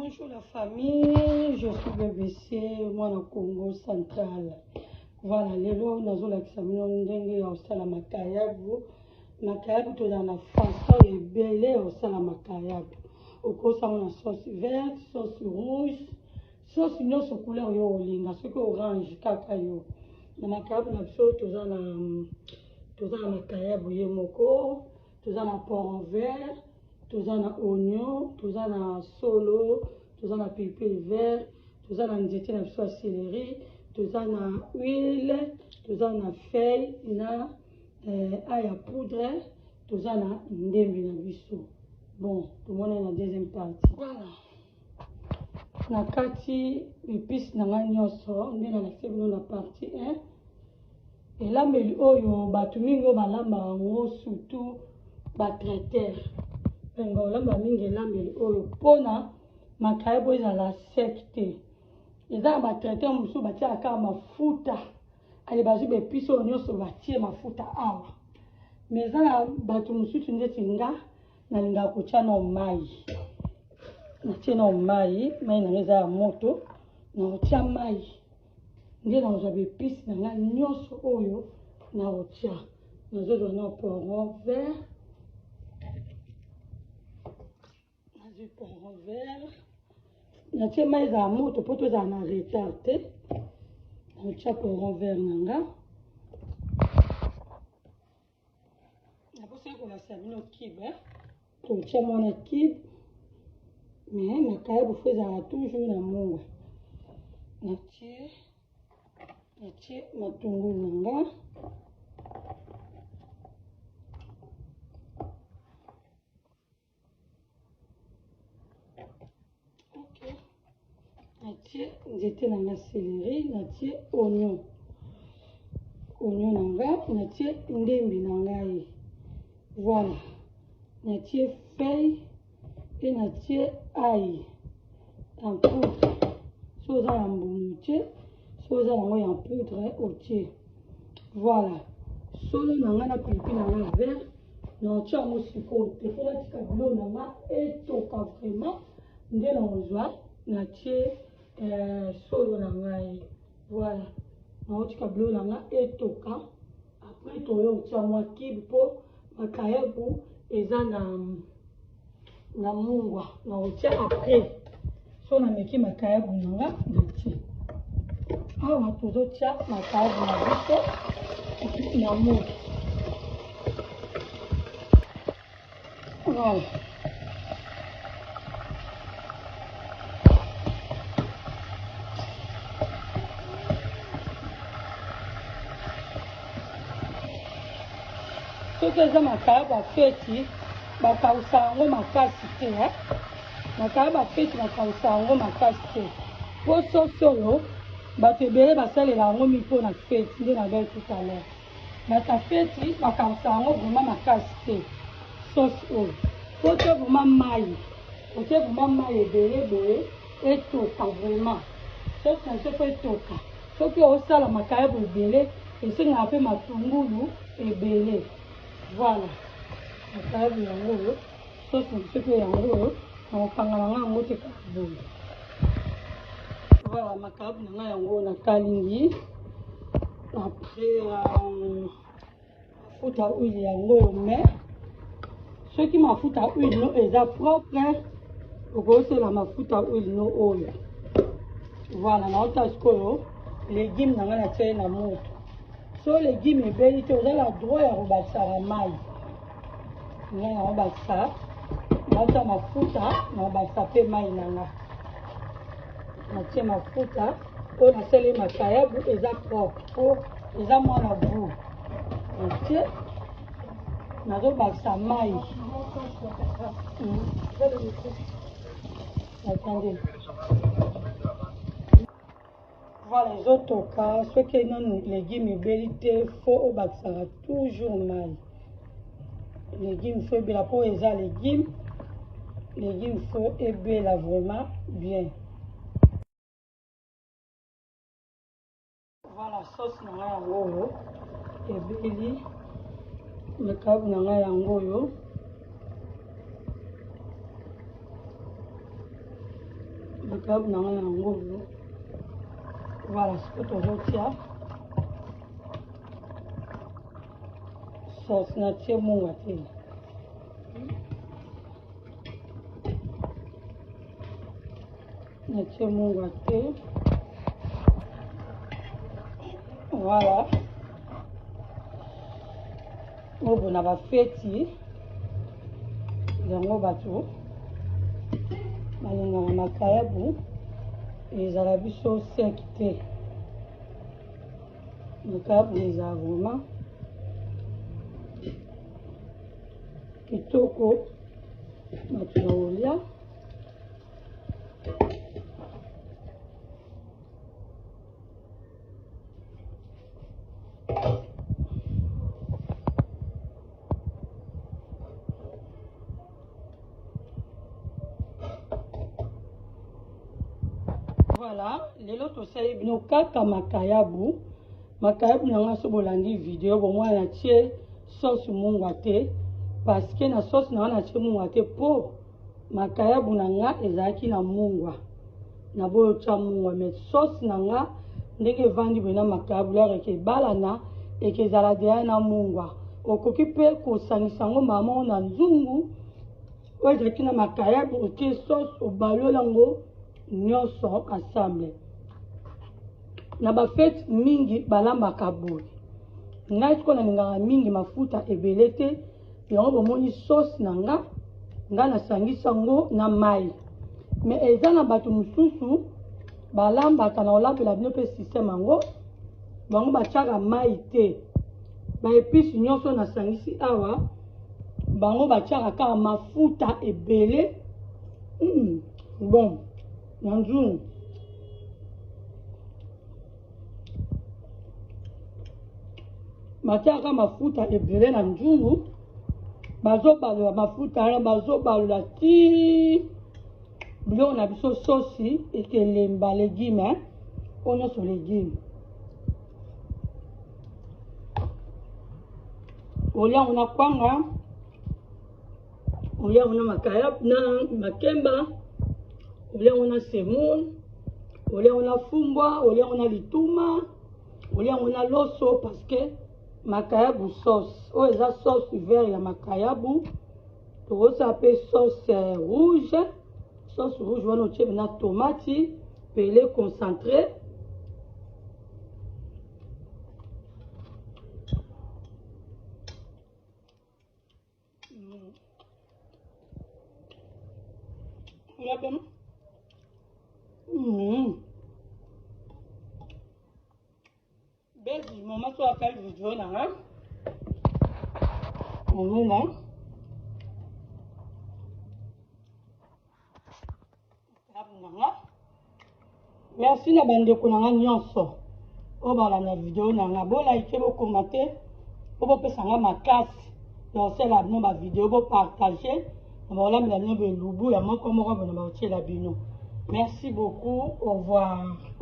Bonjour la famille, je suis BBC mwana Congo central. Voilà, lelo nazolakisa bino ndenge ya kosala makayabu. Makayabu tozala na façon ebele ya kosala makayabu. Okosango na sauce verte, sauce rouge, sauce nyonso couleur yo olinga, soki orange kaka yo. Na makayabu na biso toza na toza na makayabu ye moko, toza na poivron vert, toza na oignon, toza na solo, toza na pilipili vert, toza na nzete na biso ya celery, toza na huile, toza na feuille na eh, ail ya poudre, toza na ndembi na biso. Bon, tomoni na deuxième partie. Voilà. Na kati epice na ngai nyonso nde nalakisi bino na partie 1. Elambeli oyo bato mingi oyo balambaka yango surtout ba traiteur balinga kolamba mingi elambeli oyo mpona makayabu ezala sec te. Eza na ba traiteur mosusu batiaka kaka mafuta ale bazwi ba epice oyo nyonso batie mafuta awa, mais eza na bato mosusu ndeti nga nalingaka kotia nao mai, natie nao mai, mai na nga eza ya moto, nakotia mai nde nakozwa ba epice na nga nyonso oyo nakotia. Nazozwa na poivron vert, nazwi poivron vert, natie mai ezala moto mpo tozala na retard te. Nakotia poivron vert na nga. Naposaki kolakisa bino cube, eh? Totia mwana cube, mais makayabu fo ezalaka toujours na mungwa. Natie natie matungulu na nga. Ok, natie nzete na nga celery, natie oignon, oignon na nga, natie ndembi na ngai. Voilà, natie feuille pe natie ail en poudre. Soki oza na mbuma otie, soki oza nango ya poudre otie. Voilà, solo na nga na pilipili na nga vert naotia yango sikoyo te mpo natika biloko na nga etoka vraiment, nde nakozwa natie eh, solo na ngai. Voilà, naotika biloko na nga etoka, après toyo kotia mwa cube mpo makayabu eza na na mungwa, nakotia après so nameki makayabu na nga natie awa. Tozotia makayabu na biso na moto. Voilà. Soki eza makayabu ya feti, bakausa yango makasi te, eh? Makayabu ya feti bakausa yango makasi te, mpo sosi oyo bato ebele basalela yango mingi mpo na feti. Nde nabai tout à l'heure, bato ya feti bakausa yango vraiment makasi te. Sauce oyo po te vraiment mai, otie vraiment mai ebele boye, etoka vraiment sauce na biso fo etoka. Soki osala makayabu ebele, esengaka mpe matungulu ebele. Voilà, makayabu yango oyo, sauce na biso mpe yango oyo, nakokanga na ngai yango te kaka boye. Voilà, makayabu na ngai yango nakalingi. Après euh, mafuta huile yango oyo, mais soki mafuta huile no eza propre, okosala mafuta huile no oyo. Voilà, naota sikoyo legume na ngai natie na moto. So legume ebeli te, oza na droit ya kobakisaka mai. Ngai naobakisa, naota mafuta, naobakisa mpe mai na nga. Natie mafuta oyo nasali makayabu eza propre po eza mwana gout. Natie, nazobakisa mai. Attendez. Voilà, ezotoka. Soki nanu legume ebeli te, fo obakisaka toujours mai. Legume fo ebela mpo eza legume, legume fo ebela vraiment bien. Voilà, sauce na ngai yango oyo ebeli, makayabu na ngai yango oyo. Makayabu na ngai na yango oyo. Voilà, sikoyo tozotia sauce natie mungwa te. Natie mungwa te. Voilà. Oyo na bafeti yango bato balingaka makayabu ezala biso sec te makayabu ezala vraiment kitoko bato na kolia Voilà, lelo tosali bino kaka makayabu. Makayabu na nga so bolandi video bomwana na tie sauce mungwa te parce que na sauce na nga na tie mungwa te po makayabu na nga ezalaki na mungwa. Na boyo tia mungwa mais sauce na nga ndenge evandi boye na makayabu lors eke ebalana eke ezala deja na mungwa. Okoki pe kosangisa yango mbala moko na nzungu oyo ezalaki na makayabu otie sauce obaloli yango nyonso ensemble. Na ba fete mingi balambaka boye. Ngai sikoyo nalingaka mingi mafuta ebele te yango bomoni sauce na nga nga nasangisi yango na mai mais eza na bato mosusu balambaka na kolambela bino mpe système yango bango batiaka mai te ba epices nyonso nasangisi awa bango batiaka kaka mafuta ebele bon na nzungu batiaka mafuta ebele na nzungu bazobalola mafuta wana bazobalola ti biloko na biso sosi ekelemba legume oyo nyonso legume olia yango na kwanga olia yango na makaya na makemba olia yango na semoule olia yango na fumbwa olia yango na lituma olia yango na loso parce que makayabu sauce oyo eza sauce vert ya makayabu tokosala mpe sauce rouge sauce rouge wana otie na tomati pele concentré Bezi mama so akali video na nga. Omona. Na nga. Merci na bandeko na nga nyonso oyo balanda video na nga. Bo like, bo commenter, po bopesa nga makasi ya kosala bino ba video, bo partager na bakolambela bino belubu ya moko moko bona bakotiela bino. Merci beaucoup, au revoir.